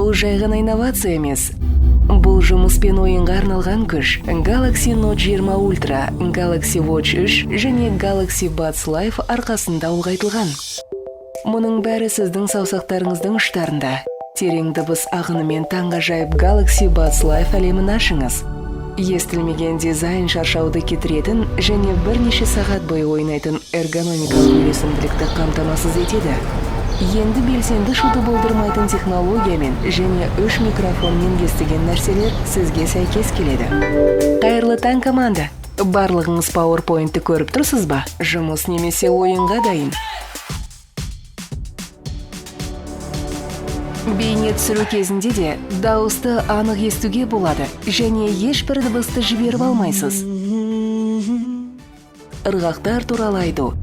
Бұл жай ғана инновация емес. Бұл жұмыс пен ойынға арналған күш. Galaxy Note 20 Ultra, Galaxy Watch 3 және Galaxy Buds Live арқасында ұлғайтылған. Мұның бәрі сіздің саусақтарыңыздың ұштарында. Терең дыбыс ағынымен таңғажайып Galaxy Buds Live әлемін ашыңыз. Естілмеген дизайн шаршауды кетіретін және бірнеше сағат бойы ойнайтын эргономикалық үйлесімділікті қамтамасыз етеді. Енді белсенді шуды болдырмайтын технологиямен және үш микрофонмен естіген нәрселер сізге сәйкес келеді. Қайырлы таң, команда! Барлығыңыз PowerPoint-ті көріп тұрсыз ба? Жұмыс немесе ойынға дайын. Бейне түсіру кезінде де дауысты анық естуге болады және ешбір дыбысты жіберіп алмайсыз. Ырғақтар туралы айту.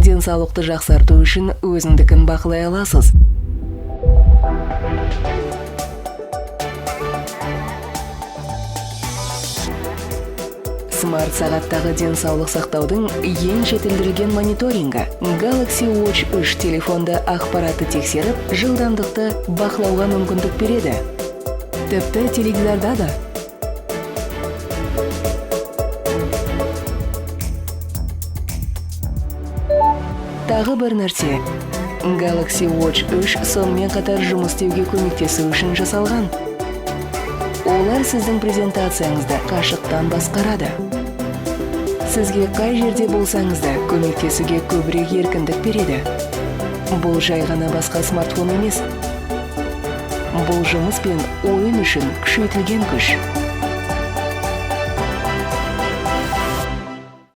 Денсаулықты жақсарту үшін өзіңдікін бақылай аласыз. Смарт сағаттағы денсаулық сақтаудың ең жетілдірілген мониторингі. Galaxy Watch 3 телефонды ақпаратты тексеріп, жылдамдықты бақылауға мүмкіндік береді. Тіпті теледидарда да. Тағы бір нәрсе. Galaxy Watch 3 сонымен қатар жұмыс істеуге көмектесу үшін жасалған. Олар сіздің презентацияңызды қашықтан басқарады. Сізге қай жерде болсаңыз да көмектесуге көбірек еркіндік береді. Бұл жай ғана басқа смартфон емес. Бұл жұмыс пен ойын үшін күшейтілген күш.